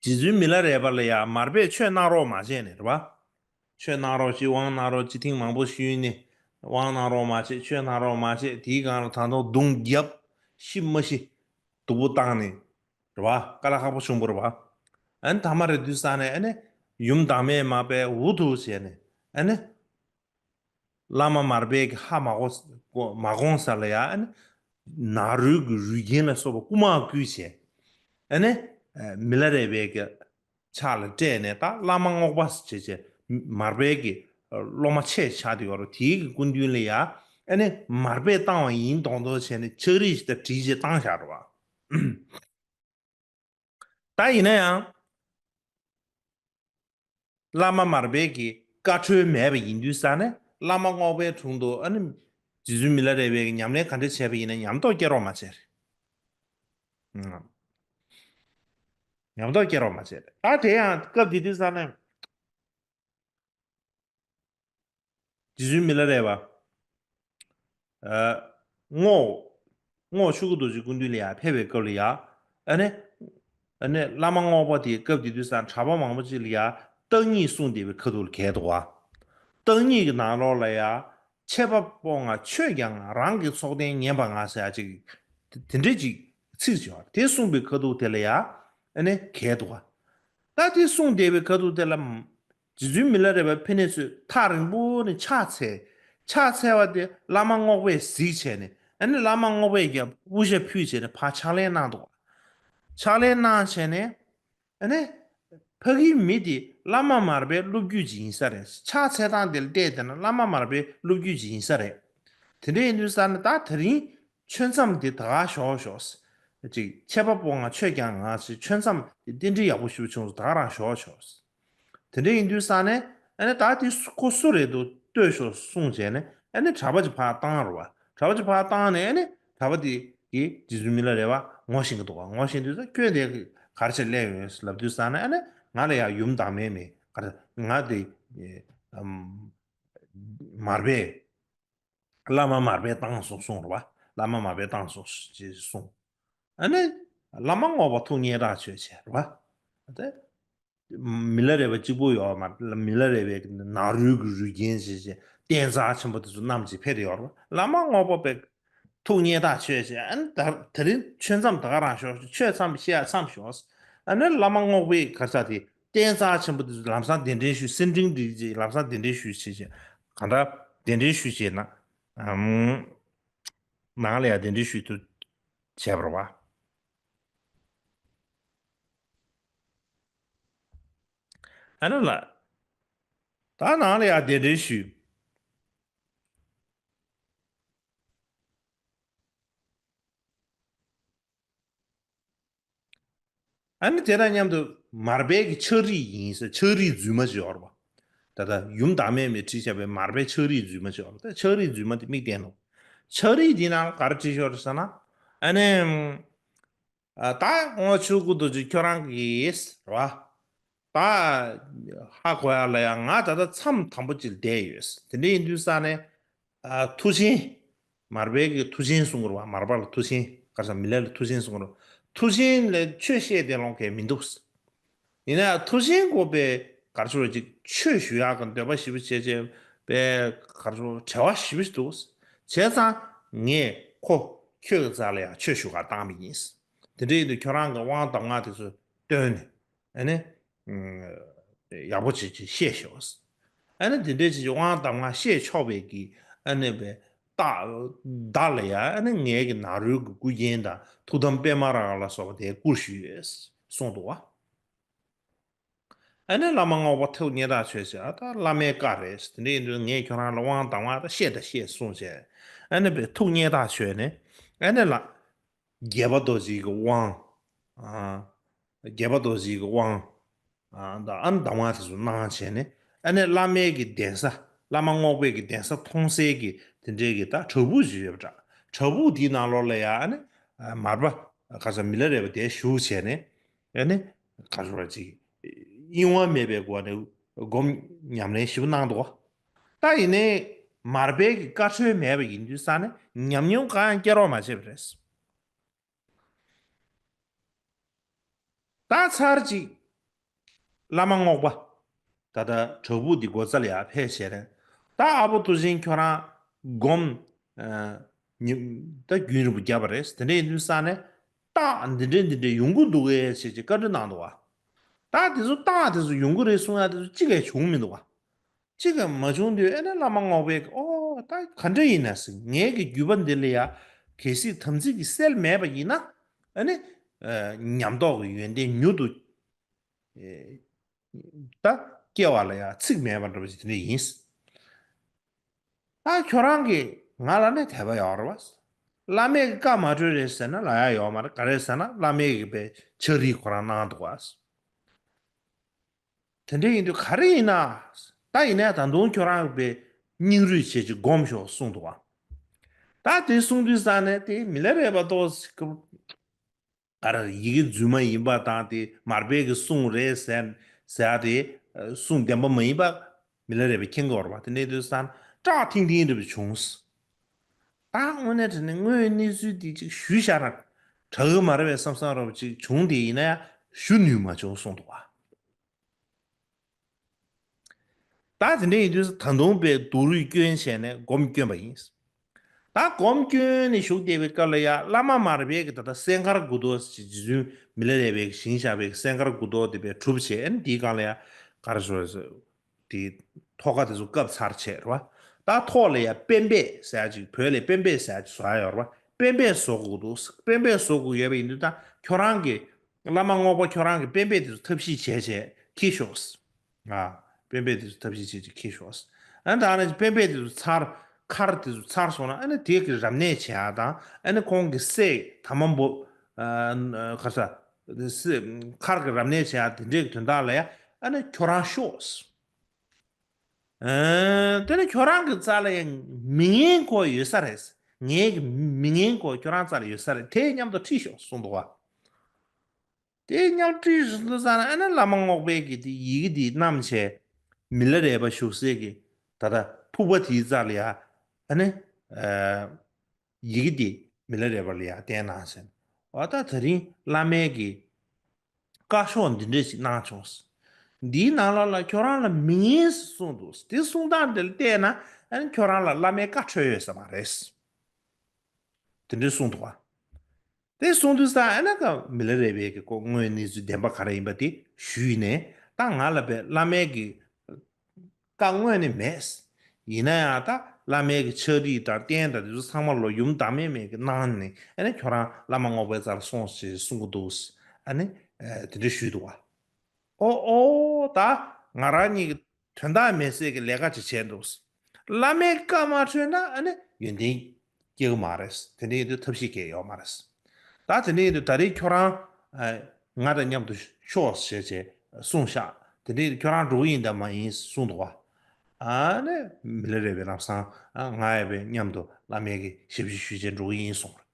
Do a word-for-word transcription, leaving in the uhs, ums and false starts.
རྗེ་བཙུན་མི་ལ་རས་པ་ལ་ཡང་མར་པས་ཆོས་གནང་རོགས་མ་བྱས་ནས་རེད་བ། ཆོས་གནང་རོགས་ཅིག་དབང་གནང་རོགས་ཅིག་ཐེངས་མང་པོ་ཞུས་ནས་དབང་གནང་རོགས་མ་བྱས། ཆོས་གནང་རོགས་མ་བྱས། དེའི་སྒང་ལ་ད་དུང་རྡུང་རྒྱབ། ཤི་མ་ཤི། སྡུག་པོ་བཏང་ནས་རེད་བ། དཀའ་ལས་ཁག་པོ་བྱུང་བ་རེད་བ། ཨ་ནི་ཐ་མ་རེད་དུས་ཙང་ནས་ཨ་ནི་ཡུམ་བདག་མེད་མ་པས་འུ་ཐུག་བྱས་ནས་ཨ་ནི། བླ་མ་མར་པའི་གི་ཧ་མ་གོ་མ་གོང་ས་ལ་ཡ་ཨ་ནི་ནཱ་རོའི་གི་རུས་རྒྱན་ལ་སོགས་པ་རྐུ་མ་བརྐུས་བྱས། ཨ་ནི་མི་ལ་རས་པའི་གི་ཕྱག་ལ་སྤྲད་ནས། ད་བླ་མ་རྔོག་པ་བྱས་བྱས་མར་པའི་གི་སློབ་མ་ཆེ་ཆགས་དེ་ཡོད་རེད། དེའི་གི་སྐུ་མདུན་ལ་ཡ་ཨ་ནི་མར་པས་བཏང་བ་ཡིན་མདོག་མདོག་བྱས་ནས་ཕྱག་བྲིས་ཞིག་ད་བྲིས་བྱས་བཏང་བཞག་རེད་བ། ད་ཡིན་ན་ཡང་། བླ་མ་མར་པའི་གི་བཀའ་འཁྲོལ་མེད་པ་ཡིན་དུས་ཙང་ནས་བླ་མ་རྔོག་པའི་དྲུང་དུ་ཨ་ནི་རྗེ་བཙུན་མི་ལ་རས་པའི་གི་ཉམས་ལེན་ག་འདྲ་བྱས་པ་ཡིན་ན་ཉམས་རྟོགས་སྐྱེ་རོགས་མ་བྱས། ཨང་། ཉམས་རྟོགས་སྐྱེ་རོགས་མ་བྱས། ད་དེ་ཡང་སྐབས་དེ་དུས་ཙང་ནས། རྗེ་བཙུན་མི་ལ་རས་པ། ཨ། རྔོག་རྔོག་ཆོས་སྐུ་རྡོ་རྗེ་སྐུ་མདུན་ལ་ཡར་ཕེབས་པའི་སྐབས་ལ་ཡ། ཨ་ནི། ཨ་ནི་བླ་མ་རྔོག་པ་དེའི་སྐབས་དེ་དུས་ཙང་གྲྭ་པ་མང་པོ་ཅིག་ལ་ཡ་བརྟག་གཉིས་གསུངས་བསྡད་པའི་ཁ་ཐུག་ལ་གས་འདུག་བ། བརྟག་གཉིས་ཀྱི་ནང་ལོགས་ལ་ཡ། འཆད་པ་པོ་ང་ཆོས་ཀྱང་ང་། རང་གི་ཚོགས་ལྡན་ཉན་པ་ང་ཟེར་ཡ་ཅིག་དེ་འདྲས་ཅིག་ཚིག་ཅིག་ཡོད་རེད། དེ་གསུངས་པའི་ཁ་ཐུག་དེ་ལ་ཡ། ཨ་ནི་གས་འདུག་བ། ད་དེ་གསུངས་བསྡད་པའི་ཁ་ཐུག་དེ་ལ། རྗེ་བཙུན་མི་ལ་རས་པ་ཕེབས་ནས་ཚུར་ཐག་རིང་པོ་ནས་ཕྱག་འཚལ། ཕྱག་འཚལ་བ་དེ་བླ་མ་རྔོག་པས་གཟིགས་བྱས་ནས། ཨ་ནི་བླ་མ་རྔོག་པས་ཀྱང་དབུ་ཞྭ་ཕུད་བྱས་ནས་ཕར་ཕྱག་ལན་གནང་འདུག་ཕྱག་ལན་གནང་བྱས་ནས། ཨ་ནི། ཕ་གིའི་མི་དེ་བླ་མ་མར་པའི་སློབ་བརྒྱུད་ཅིག་ཡིན་ས་རེད། ཕྱག་འཚལ་སྟངས་དེ་ལ་བལྟས་བསྡད་ན་བླ་མ་མར་པའི་སློབ་བརྒྱུད་ཅིག་ཡིན་ས་རེད། དེ་འདྲ་ཡིན་དུས་ཙང་ནས་ད་དེ་རིང་ཆོས་མཚམས་དེ་ད་ག་ཞོག་ཞོག་ཅིག་འཆད་པ་པོ་ང་ཆོས་ཀྱང་ང་ཞེས་ཆོས་མཚམས་དེ་རྟེན་འབྲེལ་ཡག་པོ་ཞེ་པོ་བྱུང་སོང་། ད་ག་རང་ཞོག་ཞོག་དེ་འདྲ་ཡིན་དུས་ཙང་ནས་ཨ་ནི་ད་དེ་སུ་ཁོ་སུ་རེད་འདུག་ལྟོས་ཤོག་གསུངས་བྱས་ནས། ཨ་ནི་གྲྭ་པ་ཅིག་ཕར་བཏང་རོགས་པ། གྲྭ་པ་ཅིག་ཕར་བཏང་ནས། ཨ་ནི་གྲྭ་པ་དེ་གིས་རྗེ་བཙུན་མི་ལ་རས་པ་ངོ་ཤེས་ཀྱི་འདུག་ག་ངོ་ཤེས་དུས་ཙང་ཁྱོད་དེ་ག་རེ་བྱས་སླེབས་ཡོད་ལབ་དུས་ཙང་ནས། ཨ་ནི་ང་ལ་ཡང་ཡུམ་བདག་མེད་མེད་ག་རེ། ང་དེ་ཨམ། མར་པས། བླ་མ་མར་པས་བཏང་སོང་གསུངས་རེད་པ། བླ་མ་མར་པས་བཏང་སོང་ཞེས་གསུངས། ཨ་ནི་བླ་མ་རྔོག་པ་ཐུགས་མཉེས་དྲགས་བྱས་བྱས་རེད་པ། དེ་མི་ལ་རས་པ་གཅིག་པུ་ཡོད་མ་རེད། མི་ལ་རས་པའི་ནཱ་རོའི་གི་རུས་རྒྱན་བྱས་བྱས་བསྟན་རྩ་ཆེན་པོ་དེ་ཚོ་བསྣམས་བྱས་ཕེབས་ཡོད་རེད་པ། བླ་མ་རྔོག་པ་པས་ཐུགས་མཉེས་དྲགས་བྱས་བྱས། ཨ་ནི་ད་དེ་རིང་ཆོས་མཚམས་ད་ག་རང་ཞོག་ཆོས་མཚམས་བཤད་ཡ་མཚམས་ཞོག་ཨ་ནི་བླ་མ་རྔོག་པའི་ག་རེ་ཟེར་དེ་བསྟན་རྩ་ཆེན་པོ་དེ་ཚོ་ལམ་སང་གདན་འདྲེན་ཞུས། གསེར་ཕྲེང་བསྒྲིགས་བྱས་ལམ་སང་གདན་འདྲེན་ཞུས་བྱས་བྱས། གང་ལྟར་གདན་འདྲེན་ཞུས་བྱས་ན། ཨམ། ནང་ལ་ཡང་གདན་འདྲེན་ཞུས་ཐུབ་བྱས་པ་རེད་པ། ཨ་ནི་ལ། ད་ནང་ལ་ཡང་གདན་འདྲེན་ཞུས། ཨ་ནི་དེ་དང་མཉམ་དུ་མར་པའི་གི་ཕྱག་བྲིས་ཡིན་ཟེར། ཕྱག་བྲིས་རྫུན་མ་ཅིག་ཡོད་རེད་པ། ད་ལྟ་ཡུམ་བདག་མེད་མས་བྲིས་བཞག་པའི་མར་པའི་ཕྱག་བྲིས་རྫུན་མ་ཅིག་ཡོད་རེད། ད་ཕྱག་བྲིས་རྫུན་མ་དེ་མིག་བསྟན་ནོ། ཕྱག་བྲིས་འདི་ནང་ག་རེ་བྲིས་ཤོག་རེད་ཟེར་ན། ཨ་ནི། ཨ། ད་རྔོག་ཆོས་སྐུ་རྡོ་རྗེ་ཁྱོད་རང་གིས་རེད་པ། ད་ཧ་གོ་ཡ་ལ་ཡ་ང་ད་ལྟ་མཚམས་དམ་པོ་ཅིག་བསྡད་ཡོད། དེ་འདྲ་ཡིན་དུས་ཙང་ནས། ཨ། མཐུ་ཆེན། མར་པའི་གི་མཐུ་ཆེན་གསུང་གི་རེད་པ། མར་པ་ལ་མཐུ་ཆེན། ག་རེ་ཟེར། མི་ལ་ལ་མཐུ་ཆེན་གསུང་གི་རེད། མཐུ་ཆེན་ལ་ཆོས་བཤད་དེ་ལོང་གས་མི་འདུག་ཡིན་ན་ཡང་མཐུ་ཆེན་དགོས་པའི་ག་རེ་ཟེར་ཅིག་ཆོས་ཞུ་ཡག་གི་འདོད་པ་ཞེ་པོ་བྱས་བྱས་པའི་ག་རེ་ཟེར་བྲེལ་བ་ཞེ་པོ་ཞིག་འདུག་བྱས་ཙང་ངས་ཁོ་ཁྱོད་ཀྱི་རྩ་ལ་ཡང་ཆོས་ཞུ་གར་བཏང་བ་ཡིན། དེ་འདྲ་ཡིན་དུས་ཁྱོད་རང་གི་དབང་གདམས་ངག་དེ་ཚོ་བཏོན་ནས། ཨ་ནི། ཨ། ཡག་པོ་བྱེད་ཅིག་བཤད་ཤོག་ཨ་ནི་དེ་འདྲའི་ཅིག་དབང་གདམས་ངག་བཤད་ཆོག་པའི་གི། ཨ་ནི་པའི་རྟགས་བདག་ལ་ཡ། ཨ་ནི་ངའི་གི་ནཱ་རོའི་གི་སྐུ་རྒྱན་དང་ཐུགས་དམ་པདྨ་རཱ་ག་ལ་སོགས་པ་དེ་བསྐུར་ཞུས་ཡོད་གསུངས་འདུག་བ། ཨ་ནི་བླ་མ་རྔོག་པ་ཐུགས་མཉེས་དྲགས་བྱས་བྱས། ཨ། ད་བླ་མའི་བཀའ་རེད། དེ་འདྲ་ཡིན་དུས་ངས་ཁྱོད་རང་ལ་དབང་གདམས་ངག་ད་བཤད་ད་བཤད་གསུངས་བྱས། ཨ་ནི་པའི་ཐུགས་མཉེས་དྲགས་བྱས་ནས། ཨ་ནི་ལ། དགྱེས་པ་རྡོ་རྗེ་གི་དབང་། ཨ། དགྱེས་པ་རྡོ་རྗེ་གི་དབང་། ཨ། ད་ཨ་ནི་གདམས་ངག་དེ་ཚོ་གནང་བྱས་ནས། ཨ་ནི་བླ་མའི་གི་གདན་ས། བླ་མ་རྔོག་པའི་གི་གདན་ས་མཐོང་སའི་གི་དེ་འདྲའི་གི་ད་བྲག་ཕུག་ཅིག་ཡོད་པ་འདྲ། བྲག་ཕུག་དེའི་ནང་ལོགས་ལ་ཡ། ཨ་ནི། ཨ། མར་པ་ག་རེ་ཟེར། མི་ལ་རས་པ་དེ་བཞུགས་བྱས་ནས། ཨ་ནི་ག་རེ་ཟེར་ཅིག་གཡེང་བ་མེད་པའི་སྒོ་ནས་སྒོམ་ཉམས་ལེན་ཞེ་པོ་གནང་འདུག་བ། ད་ཡིན་ནའི་མར་པའི་གི་བཀའ་འཁྲོལ་མེད་པ་ཡིན་དུས་ཙང་ནས་ཉམས་མྱོང་གང་ཡང་སྐྱེ་རོགས་མ་བྱས་པ་རེད། ད་ཚར་གཅིག་ བླ་མ་རྔོག་པ། ད་ལྟ་བྲག་ཕུག་འདི་སྒོ་རྩ་ལ་ཡར་ཕེབས་བྱས་རེད། ད་ཨ་པོ་ཏུ་ཆེན་ཁྱོད་རང་སྒོམ། ཨ། ཉི་ད་རྒྱུན་རིང་པོ་བརྒྱབ་པ་རེད། དེ་འདྲ་ཡིན་དུས་ས་ནས་རྟགས་འདི་འདྲ་འདི་འདྲ་ཡོང་གི་འདུག་གས་ཞེས་ཀྱི་བཀའ་འདྲི་གནང་འདུག་བ། ད་དེ་ཚོ་རྟགས་དེ་ཚོ་ཡོང་གི་རེད་གསུང་ཡ་དེ་ཚོ་གཅིག་ཀྱང་བྱུང་མི་འདུག་བ། གཅིག་ཀྱང་མ་བྱུང་དུས་ཨ་ནི་བླ་མ་རྔོག་པས་ཨོ་ད་ག་འདྲ་ཡིན་ན་ཟེར། ངའི་གི་རྒྱུད་པ་འདི་ལ་ཡ་གལ་སྲིད་དམ་ཚིག་གི་སེལ་མེད་པ་ཡིན་ན་ཨ་ནི་ཨ་ཉམས་རྟོགས་ཀྱི་ཡོན་ཏན་མྱུར་དུ་ཨེ་ད་སྐྱེ་བ་ལ་ཡང་ཚིག་མེད་པ་འདྲ་པོ་ཞིག་དེ་འདྲ་ཡིན། ད་ཁྱོད་རང་གིས་ང་ལ་ནི་དད་པ་ཡོད་རེད་བ། བླ་མས་བཀའ་མ་འཁྲོལ་རེད་ཟེར་ན་ལབ་ཡ་ཡོད་མ་རེད། ག་རེ་ཟེར་ན་བླ་མས་གི་པའི་ཕྱག་བྲིས་ཁོ་རང་གནང་འདུག་བ། དེ་འདྲ་ཡིན་དུས་ག་རེ་ཡིན་ན། ད་ཡིན་ན་ད་དུང་ཁྱོད་རང་གི་པའི་སྙིང་རུས་བྱེད་ཅིག་སྒོམ་ཤོག་གསུངས་འདུག་བ། ད་དེ་གསུངས་དུས་ས་ནས་དེ་མི་ལ་རས་པ་ཏོག་ཙམ། ཨ་ར་ཡི་གེ་རྫུན་མ་ཡིན་པ་དང་དེ་མར་པའི་གི་གསུང་རེད་ཟེར་ཟེར་ཡ་དེ་གསུང་བདེན་པ་མ་ཡིན་པ་མི་ལ་རས་པས་མཁྱེན་གྱི་ཡོད་རེད་པ། དེ་འདྲ་དུས་ཙང་སྐྲག་ཐིང་ཐིང་འདྲ་པོ་བྱུང་། ད་དངོས་གནས་དྲང་གནས་དངོས་ཡོད་གནས་ཚུལ་དེ་ཅིག་ཞུས་བཞག་ན་དྲག་གི་མ་རེད་པས་བསམ་བསམ་འདྲ་པོ་ཅིག་བྱུང་། དེ་ཡིན་ན་ཡང་ཞུ་ནུས་མ་བྱུང་གསུངས་འདུག་བ། ད་དེ་འདྲ་ཡིན་དུས་ད་དུང་པའི་སྡུག་རུས་སྐྱོན་བྱས་ནས་སྒོམ་བསྐྱོན་པ་ཡིན། ད་སྒོམ་བསྐྱོན་ནས་བཞུགས་བསྡད་པའི་སྐབས་ལ་ཡ་བླ་མ་མར་པའི་གི་ད་ལྟ་སྲས་མཁར་དགུ་ཐོག་ཅེས་རྗེ་བཙུན་མི་ལ་རས་པའི་གི་བཞེངས་བཞག་པའི་གི་སྲས་མཁར་དགུ་ཐོག་དེ་པའི་གྲུབ་བྱས་ཨ་ནི་དེའི་སྒང་ལ་ཡ་ག་རེ་ཟེར་དེ་ཐོག་ཁ་དེ་ཚོ་བཀབ་ཚར་བྱས་རེད་བ། ད་ཐོག་ལ་ཡ་པཎ་པད་ཟེར་ཡ་ཅིག་བོད་ལ་པཎ་པད་ཟེར་ཡ་ཅིག་བཟོ་ཡ་ཡོད་རེད་བ། པཎ་པད་བཟོ་དགོས་འདུག་པཎ་པད་བཟོ་དགོས་ཡོད་པ་ཡིན་དུས་ད་ཁྱོད་རང་གི་བླ་མ་རྔོག་པ་ཁྱོད་རང་གི་པཎ་པད་དེ་ཚོ་ཐབས་ཤེས་བྱས་བྱས་འཁྱེར་ཤོག་ཨ། པཎ་པད་དེ་ཚོ་ཐབས་ཤེས་བྱས་བྱས་འཁྱེར་ཤོག་ཨ་ནི་ད་ནི་པཎ་པད་དེ་ཚོ་ཚར་མཁར་དེ་ཚོ་ཚར་སོང་ན་ཨ་ནི་དེ་གི་རབ་གནས་བྱེད་ཡ་དང་ཨ་ནི་ཁོང་གི་སྲས་དར་མ་འབུམ། ཨ། ག་ས། སྲས་མཁར་གི་རབ་གནས་བྱེད་ཡ་དེ་འདྲའི་དོན་དག་ལ་ཡ་ཨ་ནི་ཁྱོད་རང་ཤོག་ཨ། དེ་ནི་ཁྱོད་རང་གི་རྩ་ལ་ཡང་མི་ངན་ཁོ་ཡོད་ས་རེད། ངའི་གི་མི་ངན་ཁོ་ཁྱོད་རང་རྩ་ལ་ཡོད་ས་རེད། དེ་མཉམ་དུ་ཁྲིད་ཤོག་གསུངས་འདུག་བ། དེ་མཉམ་ཁྲིད་ཤོག་གསུངས་ཙང་ཨ་ནི་བླ་མ་རྔོག་པའི་གི་དེ་ཡི་གེ་དེ་བསྣམས་བྱས་མི་ལ་རས་པ་བཞུགས་སའི་གི་ད་ལྟ་ཕུག་པ་དེའི་རྩ་ལ་ཡ་ཨ་ནི། ཨ། ཡི་གེ་འདི་མི་ལ་རས་པ་ལ་ཡང་བསྟན་གནང་ཟེར། འོ་ད་དེ་རིང་བླ་མའི་གི་བཀའ་ཤོག་འདི་འདྲ་ཞིག་གནང་བྱུང་། འདིའི་ནང་ལོགས་ལ་ཁྱོད་རང་ལ་མི་ངན་ཟེར་གསུངས་འདུག་དེ་གསུང་སྟངས་འདི་ལ་བལྟས་ན་ཨ་ནི་ཁྱོད་རང་ལ་བླ་མའི་བཀའ་འཁྲོལ་ཡོད་ས་མ་རེད། དེ་འདྲ་གསུངས་འདུག་བ། དེ་གསུངས་དུས་ས་ཨ་ནི་ཀ་མི་ལ་རས་པའི་གི་ཁོ་དངོས་གནས་ཚུལ་བདེན་པ་ག་རེ་ཡིན་པ་དེ་ཞུས་ནས་ད་ང་ལ་བས་བླ་མའི་གི་བཀའ་དངོས་ནི་མེད། ཡིན་ན་ཡང་ད་བླ་མའི་གི་ཕྱག་བྲིས་དང་རྟེན་དང་དེ་ཚོ་ཚང་མ་ལོ་ཡུམ་བདག་མེད་མའི་གི་གནང་ནས་ཨ་ནི་ཁྱོད་རང་བླ་མ་རྔོག་པའི་རྩ་ལ་སོང་ཞེས་གསུང་གི་འདུག་ཨ་ནི་དེ་འདྲ་ཞུས་འདུག་བ། ཨོ་ཨོ་ད་ང་རང་གཉིས་ཀྱི་དོན་དག་མེད་ཚད་ཀྱི་ལས་ཀ་ཅིག་བྱས་འདུག་བླ་མའི་བཀའ་མ་འཁྲོལ་ན་ཨ་ནི་ཡོན་ཏན་སྐྱེ་གི་མ་རེད། དེ་འདྲ་ཡིན་དུས་ཐབས་ཤེས་གང་ཡང་ཡོད་མ་རེད། ད་དེ་འདྲ་ཡིན་དུས་ད་རེས་ཁྱོད་རང་ཨ་ང་དང་མཉམ་དུ་ཤོག་ཞེས་བྱས་གསུངས་ཤག་དེ་འདྲ་ཡིན་དུས་ཁྱོད་རང་འགྲོ་གི་ཡིན་དམ་མ་ཡིན་གསུངས་འདུག་བ། ཨ་ནི་མི་ལ་རས་པས་ལམ་སང་ཨ་ང་ཡང་པས་མཉམ་དུ་བླ་མའི་གི་ཞབས་ཕྱི་ཞུས་བྱས་འགྲོ་གི་ཡིན་གསུངས་རེད།